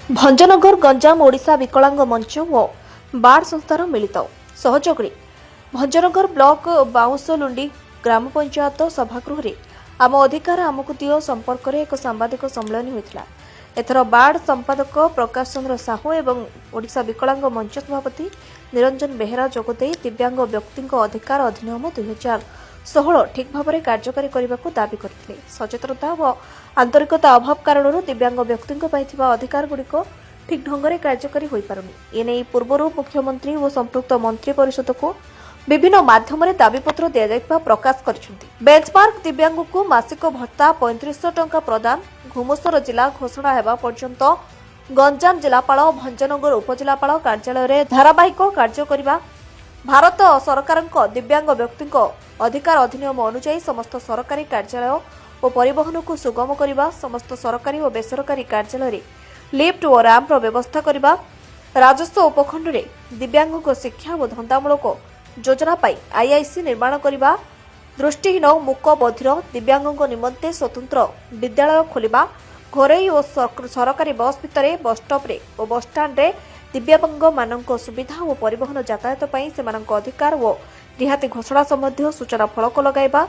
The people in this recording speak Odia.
ଭଞ୍ଜନଗର ଗଞ୍ଜାମ ଓଡ଼ିଶା ବିକଳାଙ୍ଗ ମଞ୍ଚ ଓ ବାର୍ଡ ସଂସ୍ଥାର ମିଳିତ ସହଯୋଗରେ ଭଞ୍ଜନଗର ବ୍ଲକ ବାଉଁଶଲୁଣ୍ଡି ଗ୍ରାମ ପଞ୍ଚାୟତ ସଭାଗୃହରେ ଆମ ଅଧିକାର ଆମକୁ ଦିଅ ସମ୍ପର୍କରେ ଏକ ସାମ୍ବାଦିକ ସମ୍ମିଳନୀ ହୋଇଥିଲା। ଏଥର ବାର୍ଡ ସମ୍ପାଦକ ପ୍ରକାଶ ଚନ୍ଦ୍ର ସାହୁ ଏବଂ ଓଡ଼ିଶା ବିକଳାଙ୍ଗ ମଞ୍ଚ ସଭାପତି ନିରଞ୍ଜନ ବେହେରା ଯୋଗଦେଇ ଦିବ୍ୟାଙ୍ଗ ବ୍ୟକ୍ତିଙ୍କ ଅଧିକାର ଅଧିନିୟମ 2016 ଠିକ୍ ଭାବରେ କାର୍ଯ୍ୟକାରୀ କରିବାକୁ ଦାବି କରିଥିଲେ। ସଚେତନତା ଓ ଆନ୍ତରିକତା ଅଭାବ କାରଣରୁ ଦିବ୍ୟାଙ୍ଗ ବ୍ୟକ୍ତିଙ୍କ ପାଇଁ ଥିବା ଅଧିକାରଗୁଡ଼ିକ ଠିକ୍ ଢଙ୍ଗରେ କାର୍ଯ୍ୟକାରୀ ହୋଇପାରୁନି। ଏନେଇ ପୂର୍ବରୁ ମୁଖ୍ୟମନ୍ତ୍ରୀ ଓ ସମ୍ପୃକ୍ତ ମନ୍ତ୍ରୀ ପରିଷଦକୁ ବିଭିନ୍ନ ମାଧ୍ୟମରେ ଦାବିପତ୍ର ଦିଆଯାଇଥିବା ପ୍ରକାଶ କରିଛନ୍ତି। ବେଞ୍ଚମାର୍କ ଦିବ୍ୟାଙ୍ଗକୁ ମାସିକ ଭତ୍ତା 3500 ଟଙ୍କା ପ୍ରଦାନ, ଘୁମୁସର ଜିଲ୍ଲା ଘୋଷଣା ହେବା ପର୍ଯ୍ୟନ୍ତ ଗଞ୍ଜାମ ଜିଲ୍ଲାପାଳ, ଭଞ୍ଜନଗର ଉପଜିଲ୍ଲାପାଳ କାର୍ଯ୍ୟାଳୟରେ ଧାରାବାହିକ କାର୍ଯ୍ୟ କରିବା, ଭାରତ ସରକାରଙ୍କ ଦିବ୍ୟାଙ୍ଗ ବ୍ୟକ୍ତିଙ୍କ ଅଧିକାର ଅଧିନିୟମ ଅନୁଯାୟୀ ସମସ୍ତ ସରକାରୀ କାର୍ଯ୍ୟାଳୟ ଓ ପରିବହନକୁ ସୁଗମ କରିବା, ସମସ୍ତ ସରକାରୀ ଓ ବେସରକାରୀ କାର୍ଯ୍ୟାଳୟରେ ଲିଫ୍ଟ ଓ ରାମ୍ପର ବ୍ୟବସ୍ଥା କରିବା, ରାଜସ୍ୱ ଉପଖଣ୍ଡରେ ଦିବ୍ୟାଙ୍ଗଙ୍କ ଶିକ୍ଷା ଓ ଧନ୍ଦାମୂଳକ ଯୋଜନା ପାଇଁ ଆଇଆଇସି ନିର୍ମାଣ କରିବା, ଦୃଷ୍ଟିହୀନ, ମୂକ, ବଧିର ଦିବ୍ୟାଙ୍ଗଙ୍କ ନିମନ୍ତେ ସ୍ୱତନ୍ତ୍ର ବିଦ୍ୟାଳୟ ଖୋଲିବା, ଘରୋଇ ଓ ସରକାରୀ ବସ୍ ଭିତରେ, ବସ୍ଷ୍ଟପରେ ଓ ବସ୍ଷ୍ଟାଣ୍ଡରେ ଦିବ୍ୟାଙ୍ଗମାନଙ୍କ ସୁବିଧା ଓ ପରିବହନ ଯାତାୟାତ ପାଇଁ ସେମାନଙ୍କ ଅଧିକାର ଓ ରିହାତି ଘୋଷଣା ସମ୍ବନ୍ଧୀୟ ସୂଚନା ଫଳକ ଲଗାଇବା,